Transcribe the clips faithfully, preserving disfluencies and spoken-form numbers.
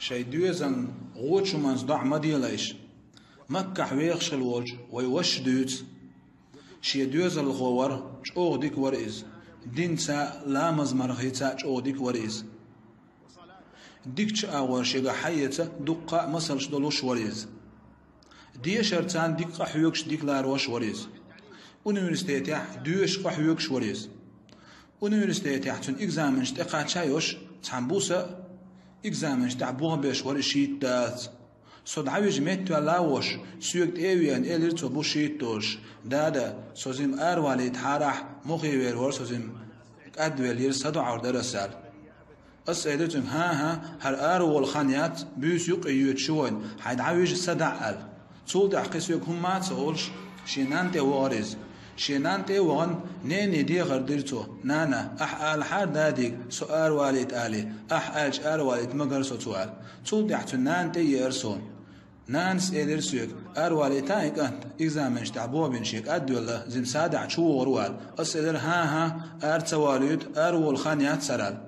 Шайн доьзална гӀочу хӀуманца доӀа ма делайша. Маккахь вехаш хилла волчу вайн вашас дуьйцу. Шен доьзалхо вара, чӀогӀа дика вара иза. Динца а, ламаз-мархица а чӀогӀа дика вара иза. Дикачу агӀор шегахь хьаэца дуккха а масалш долуш вара иза. Дешарца дика къахьоьгуш, дика ларвеш вара иза. Университетехь доьшуш къахьоьгуш вара иза. Университетехь цуьнан экзаменаш тӀекхаччалц, цхьана буса а экзаменаш тӀехь болх беш вара и шийтта дацахь. Со дӀавижа меттаваьлла а волуш, соьга тӀе а веана, элира цо буса шийтта долуш: «Дада, со жима аравалийтахьара ахь, мохе вер вара со жима, кӀадвеллера, сан доӀа дара аса», — аьлла. Ас элира цуьнга: «ХӀан-хӀа, хӀара араволу хан яц, буьйса юккъе йоьдуш ю вайна, хьайн дӀавижа, садаӀа», — аьлла. Цул тӀаьхьа кхин соьга хӀумма а ца олуш, шен нанна тӀе вахара иза. Шен нанна тӀе а вахана, нене дехар дира цо: «Нана, ахь алахьара дадига, со аравалийта алий, ахь аьлча аравалийта магара со цо», — аьлла. Цул тӀаьхьа цуьнан нана тӀе а еара суна. Нанас элира соьга: «Аравалийта и кӀант, экзаменаш тӀехь болх бина шен кӀадвелла, жима садаӀа чу вогӀур ву», — аьлла. Ас элира: «ХӀан-хӀа, ара ца валийта, араволу хан яц хӀара», — аьлла.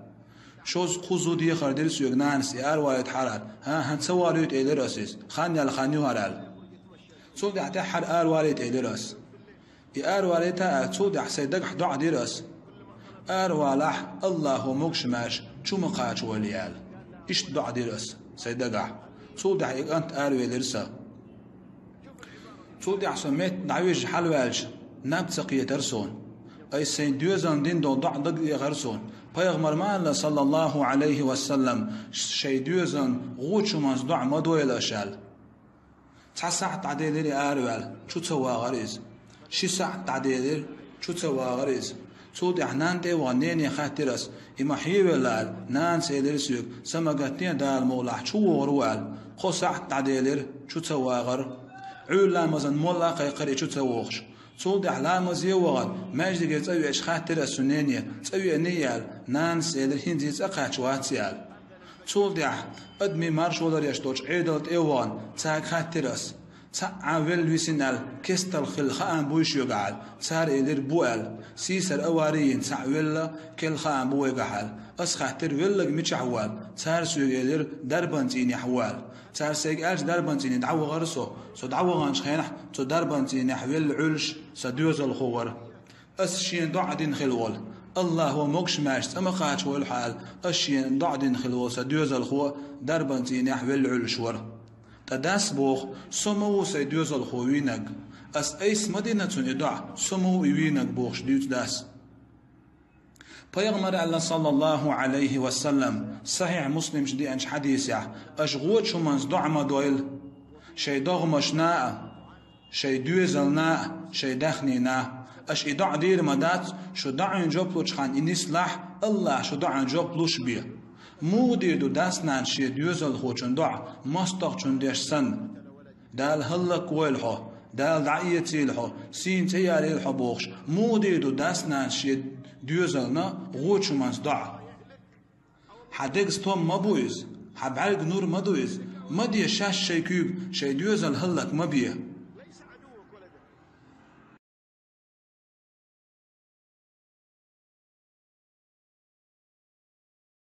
Шозза, кхузза дехар дира соьга нанас, и аравалийтахьара. «ХӀан-хӀа, ца валийта», — элира ас иза. «Хан яьлла хан ю хӀара», — аьлла. Цул тӀаьхьа тӀаьххьара аравалийта элира ас. И аравалийта а, цул тӀаьхьа сайн дагахь доӀа дира ас: «Аравалахь, Аллахо могуш-маьрша чу ма кхачавойла», — аьлла. Иштта доӀа дира ас сайн дагахь. Цул тӀаьхьа и кӀант аравелира сан. Цул тӀаьхьа со метта дӀавижа хьалаваьлча, наб ца кхетара суна. Айса сайн доьзална дина долу доӀа дагадеара суна. Пайхамара ма аьлла, саллаллаху Ӏалайхи ва саллам, шайн доьзална гӀочу хӀуманца доӀа ма дойла аша аьлла. Цхьа сахьт дӀаделира и араваьлла, чу ца вагӀара иза. Ши сахьт дӀаделира, чу ца вагӀара иза. Цул тӀаьхьа нанна тӀе а вахана, нене хаьттира ас: «И ма хьевелла?» — аьлла. Нанас элира соьга: «Са ма гатдина, Дала мукъ лахь, чу вогӀур ву», — аьлла. Кхо сахьт дӀаделира, чу ца вагӀара. Ӏуьйра ламазан молла а кхайкхира и чу ца вогӀуш. Цул тӀаьхьа ламазе а вахана, маьждиге цӀа веача хаьттира ас цу нене: «ЦӀа веаний?» — аьлла. Нанас элира: «ХӀинца цӀа кхаьчна вац», — аьлла. Цул тӀаьхьа адамийн маршо ларъеш долчу Ӏедал тӀе а вахана, цаьрга хаьттира ас: «Цхьаъ велла висина аьлла, кестта хилла хаам буй шуьга?» — аьлла. Цара элира: «Бу», — аьлла. «Сийсара авари йина цхьаъ велла, керла хаам бу вайгахь», — аьлла. Ас хаьттира: «Велларг мичахь ву?» — аьлла. Цара соьга элира: «Дарбан цӀийнехь ву», — аьлла. Цара сайга аьлча дарбан цӀийне дӀавахара со. Со дӀаваханчу хенахь цу дарбан цӀийнехь велла Ӏуьллуш сан доьзалхо вара. Ас шена доӀа дина хилла волу, Аллахо могуш-маьрша цӀа ма кхачавойла хьо аьлла, ас шена доӀа дина хилла волу сан доьзалхо дарбан цӀийнехь велла Ӏуьллуш вара. Ткъа дас боху: «Со ма ву сайн доьзалхо вийнарг. Ас айса ма дина цунна и доӀа, со ма ву и вийнарг», — бохуш дуьйцу дас. Пайхамара аьлла, саллаллаху Ӏалайхи ва саллам, сахьихь Муслимчу деанчу хьадисехь: «Аша гӀочу хӀуманца доӀа ма дойла, шайн догӀмашна а, шайн доьзална а, шайн даьхнина а. Аша и доӀа дийр ма дац, шу доӀанна жоп лучу хенахь и нислахь, Аллахо шу доӀанна жоп луш бен». Муха дийр ду дас-нанас шен доьзалхочун доӀа, мостагӀчунна деш санна? «Дала хӀаллаквойла хьо, Дала дӀаэцийла хьо, сийна цӀе ярийла хьо», — бохуш, муха дийр ду дас-нанас шен доьзална гӀочу хӀуманца доӀа? Хьан дега стом ма бу иза, хьан бӀаьрга нур ма ду иза, ма де шаьш шайн куьйга, шайн доьзал хӀаллак ма бе.